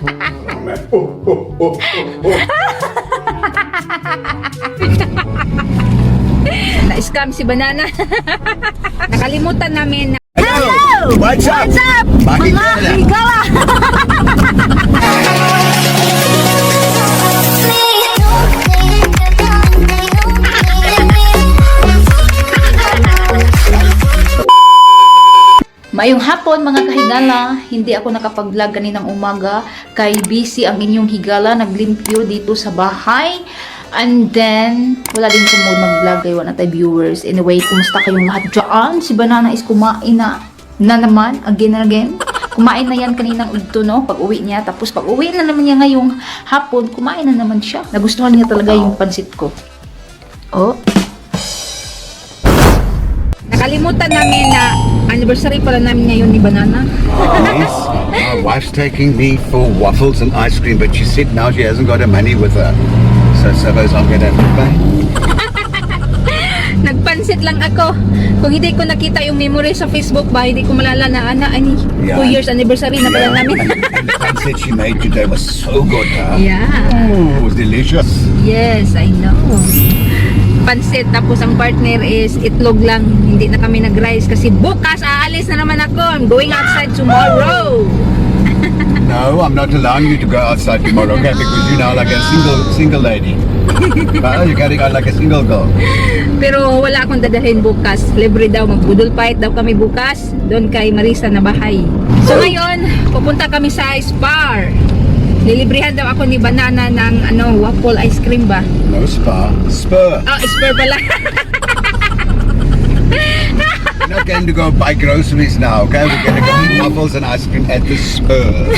Oh. Na-scam si Banana. Nakalimutan namin na Hello! What's up? What's up? Mga Mga higala! Mayong hapon, mga kahigala, hindi ako nakapag-vlog kaninang umaga kay busy ang inyong higala, naglimpyo dito sa bahay. And then, wala din sa mood mag-vlog kay wala tayo viewers. Anyway, kumusta kayong lahat dyan? Si Banana is kumain na, na naman, again and again. Kumain na yan kaninang udto, no? Pag uwi niya. Tapos pag uwi na naman niya ngayong hapon, kumain na naman siya. Nagustuhan niya talaga yung pansit ko. Oh. Nakalimutan namin na anniversary pala namin ngayon ni Banana. Yes. My wife's taking me for waffles and ice cream, but she said now she hasn't got her money with her. So suppose I'm gonna have to pay. Nagpansit lang ako. Kung hindi ko nakita yung memory sa Facebook ba, hindi ko malala na ana ani 2 years anniversary na pala namin. And the pancit she made today was so good, huh? Yeah. Oh, it was delicious. Yes, I know. Pansit, tapos ang partner is itlog lang. Hindi na kami nag-rice kasi bukas aalis na naman ako. I'm going outside tomorrow. No, I'm not allowing you to go outside tomorrow, okay? Because you're now like a single single lady. You're carrying on like a single girl. Pero wala akong dadalhin bukas. Libre daw, magbudol fight daw kami bukas doon kay Marisa na bahay. So ngayon, pupunta kami sa Spar. Lilibrihan daw ako ni Banana ng ano, waffle ice cream ba? No Spa. Spur. Ah, Spur pala. We're not going to go buy groceries now, okay? We're going to go eat waffles and ice cream at the Spur.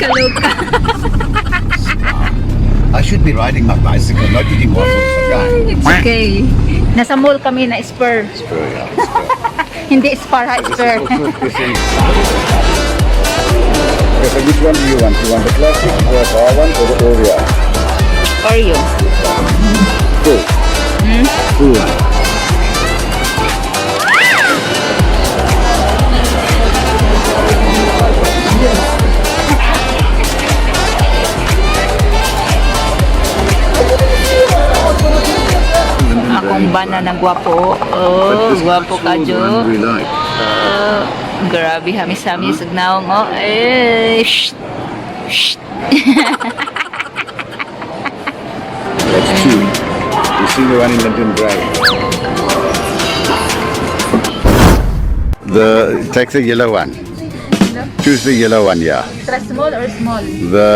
Kaloka. I should be riding my bicycle, not eating waffles, okay? It's okay. Nasa mall kami na Spur. Spur, yeah. Spur. Hindi Spar, ha, Spur. Okay, so which one do you want? You want the classic, the bar one, or the Oreo? Oreo. Full. Full one. Akong bana na gwapo. Oh, gwapo ka, Jo. We like. Oh, grabe, hamis-hamis. Ug naong, oh. Eh, shh. Shh. That's two. You see the one in Linden Grey. The take the yellow one. Choose the yellow one, yeah. Extra small or small? The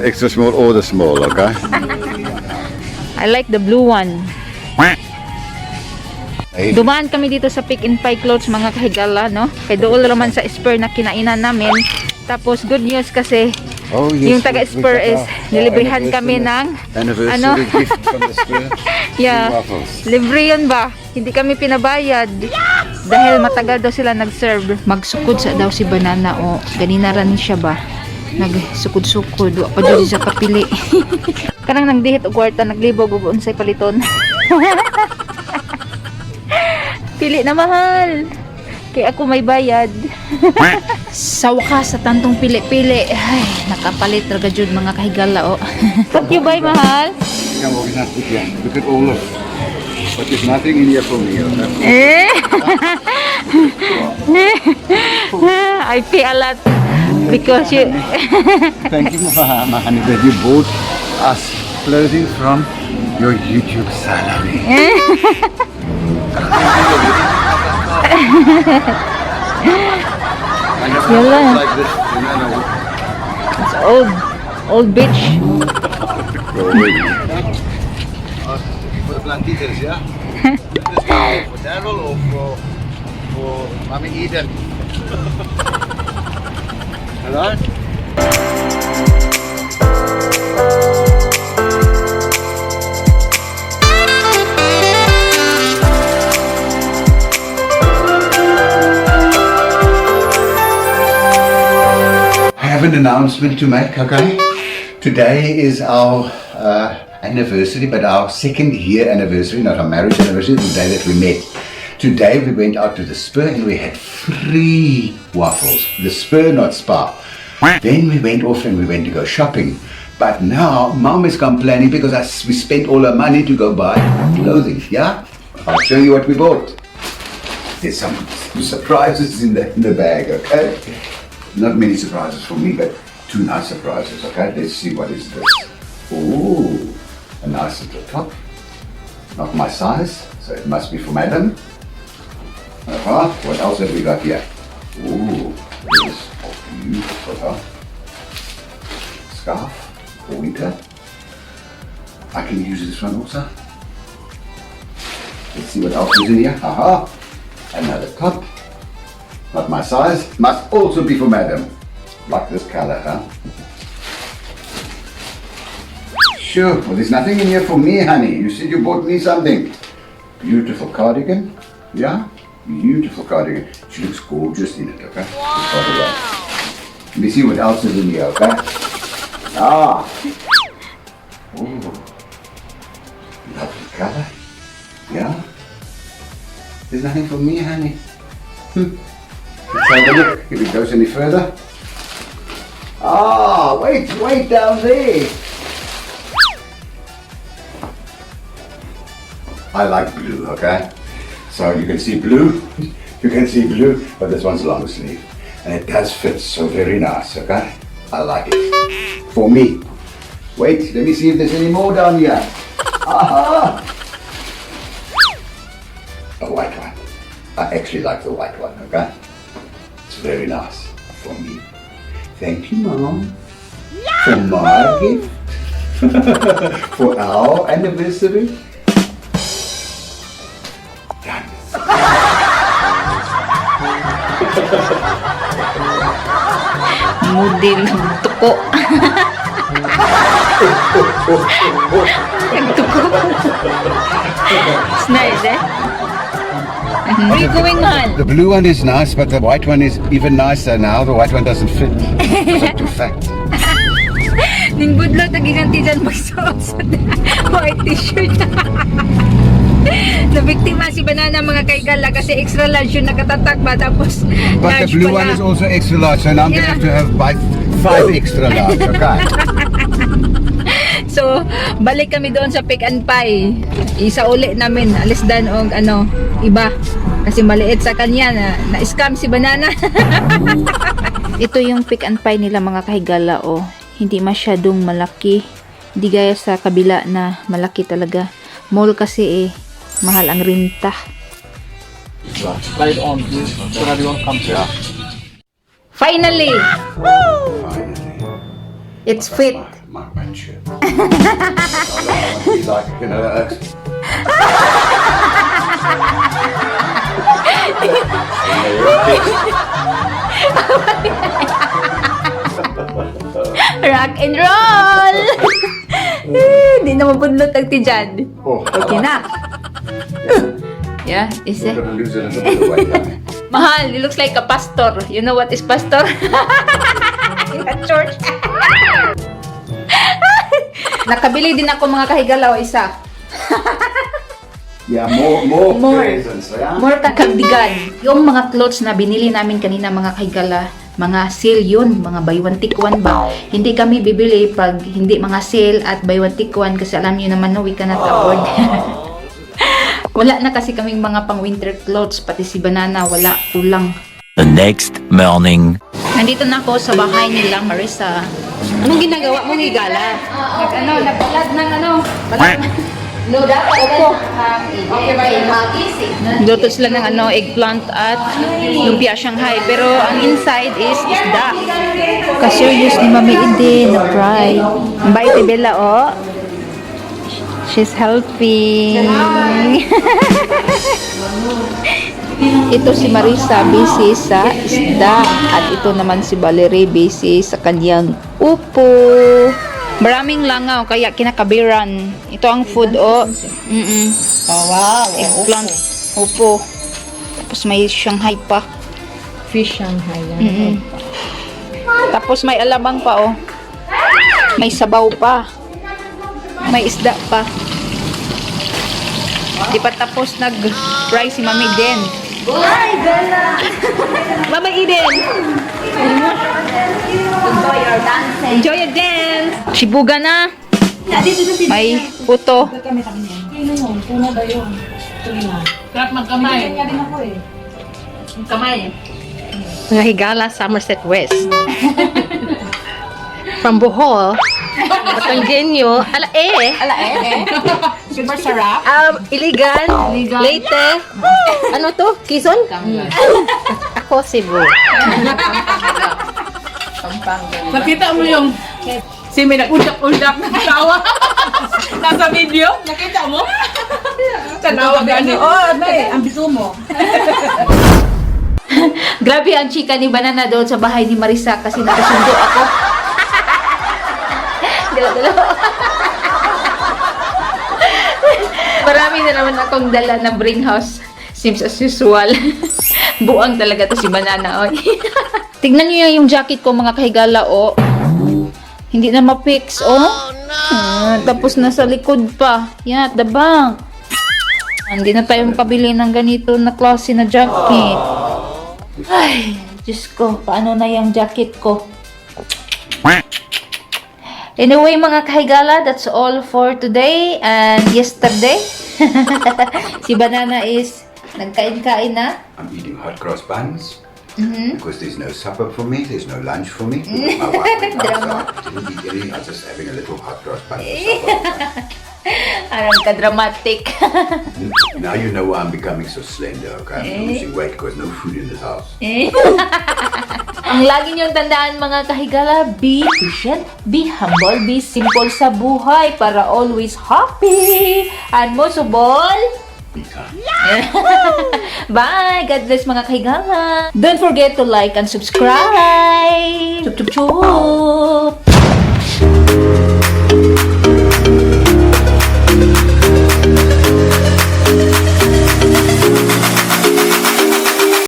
extra small or the small, okay? I like the blue one. Dumaan kami dito sa Pick and Pie Clothes, mga kahigala, no? Kay dool raman sa Spur na kinainan namin. Tapos good news kasi Oh, yes, yung taga we Spur got is our nilibrihan kami ng anniversary ano? gift from the Spur. Yeah. Free waffles. Libre yun ba? Hindi kami pinabayad. Dahil matagal daw sila nag-serve. Magsukod sa daw si Banana o ganina ra ni siya ba? Nagsukod-sukod. Wa pa jud siya kapili. Kanang nangdihit og kwarta, naglibog og unsay paliton. Pili na mahal. Kay ako may bayad. Sa wakas, sa tantong pili-pili. Ay, nakapalit ra jud, mga kahigala oh. What you buy, mahal? Come on, look here. Look at all of. But there's nothing in here for me, okay? Eh? I pay a lot because you Thank you, my honey, that you bought us clothing from your YouTube salary. I have Yala. like this, no. It's old old bitch. For the plantitas, yeah? This one for Daryl or for Mommy Eden? Hello? I have an announcement to make, okay? Today is our anniversary, but our second year anniversary, not our marriage anniversary, the day that we met. Today we went out to the Spur and we had free waffles. The Spur, not Spa. Then we went off and we went to go shopping. But now Mom is complaining because we spent all our money to go buy clothing. Yeah? I'll show you what we bought. There's some surprises in the bag, okay? Not many surprises for me, but two nice surprises, okay? Let's see, what is this. Ooh, a nice little top. Not my size, so it must be for Madam. What else have we got here? Ooh, this is beautiful, huh? Scarf for winter. I can use this one also. Let's see what else is in here. Aha! Another top. Not my size. Must also be for Madam. Like this color, huh? Sure. Well, there's nothing in here for me, honey. You said you bought me something. Beautiful cardigan. Yeah? Beautiful cardigan. She looks gorgeous in it, okay? Wow. Let me see what else is in here, okay? Ah. Ooh. Lovely color. Yeah? There's nothing for me, honey. Let's have a look if it goes any further. Ah, wait, wait down there. I like blue, okay? So you can see blue, you can see blue, but this one's long sleeve. And it does fit so very nice, okay? I like it. For me. Wait, let me see if there's any more down here. Aha! A white one. I actually like the white one, okay? It's very nice for me. Thank you, Mom, for my gift. For our anniversary. Done. Model tuko. Nagtuko. It's nice, eh? Where are you going on? The blue one is nice, but the white one is even nicer now. The white one doesn't fit because I'm too fat. Ning budlot ang giganti dyan magsuot sa white t-shirt. Nabiktima si Banana, mga kaigala, kasi extra large yung nakatatak ba, tapos But the large blue pala. One is also extra large, so now I'm gonna have to have buy five extra large. Okay. So, balik kami doon sa Pick and Pie. Isa uli namin, alis dan og ano, iba. Kasi maliit sa kanya na, na-scam si Banana. Ito yung Pick and Pie nila, mga kahigala, oh. Hindi masyadong malaki. Hindi gaya sa kabila na malaki talaga. Mall kasi eh, mahal ang renta. Light on, please, so that you won't come. Yeah. Finally, Finally. It's fit. My white shirt. I don't want to be like. Rock and roll! Hindi na mabudlot ang tiyan. Oh, Okay na. Yeah, is We're it? gonna lose a little bit of weight, honey. Mahal, it looks like a pastor. You know what is pastor? In a church. Nakabili din ako, mga kahigalaw, isa. Yeah, more More. Presents, yeah? More kakardigan. Yung mga clothes na binili namin kanina, mga kahigala, mga sale yun, mga buy one take one ba? Hindi kami bibili pag hindi mga sale at buy one take one kasi alam niyo naman, no, we cannot afford. Wala na kasi kaming mga pang winter clothes, pati si Banana, wala, kulang. The next morning. Nandito na ako sa bahay nila, Marissa. Anong ginagawa mong higala? Nag ano, nagbalad ng ano, balad. No, dapat. Opo. Luto sila ng ano, eggplant at lumpia Shanghai. Pero ang inside is isda. Ka-serious ni Mami Ide na fry. Ang bait ni Bella, oh. She's helping. Ito si Marisa, busy sa isda. At ito naman si Valerie, busy sa kanyang upo. Maraming langaw, kaya kinakabiran. Ito ang food, oh. Oh, wow. Eggplant. Upo. Tapos may Shanghai pa. Fish Shanghai yan. Tapos may alamang pa, oh. May sabaw pa. May isda pa. Di pa tapos nag-fry si Mami din. Hi, Bella! Bye-bye, Eden. Enjoy your dancing. Enjoy your dance. Sibuga na. May puto. Sarap magkamay. Kamay. Mga higala, Somerset West. From Bohol, Batangueño, ala eh. Ala eh. Super sarap. Iligan, Iligan. Leyte, ano to? Quezon? Ako, Cebu. Nakita mo yung si may nag-ulak-ulak na tawa. Nasa video, nakita mo? Tanawa gani. Oh, nay, ang biso mo. Grabe ang chika ni Banana doon sa bahay ni Marisa kasi nakasundo ako. Dalaw-dalaw. Marami na naman akong dala na bring house. Seems as usual. Buang talaga to si Banana. Oy. Tignan niyo yung jacket ko, mga kahigala, oh. Hindi na ma-fix, oh. Ah, tapos nasa likod pa. Yan, at the back. Hindi na tayo makabili ng ganito na klase na jacket. Ay, Diyos ko, paano na yung jacket ko? Anyway, mga kahigala, that's all for today and yesterday. Si Banana is nagkain-kain na. I'm eating hot cross buns because there's no supper for me, there's no lunch for me because my wife went outside. Didn't eat any. I'm just having a little hot cross bun for supper. Arang ka-dramatic. Now you know why I'm becoming so slender. Okay, I'm losing weight because no food in this house. Ang lagi niyong tandaan, mga kahigala, be patient, be humble, be simple sa buhay para always happy. And most of all, Be kind. Bye! God bless, mga kahigala. Don't forget to like and subscribe. Chup, chup, chup!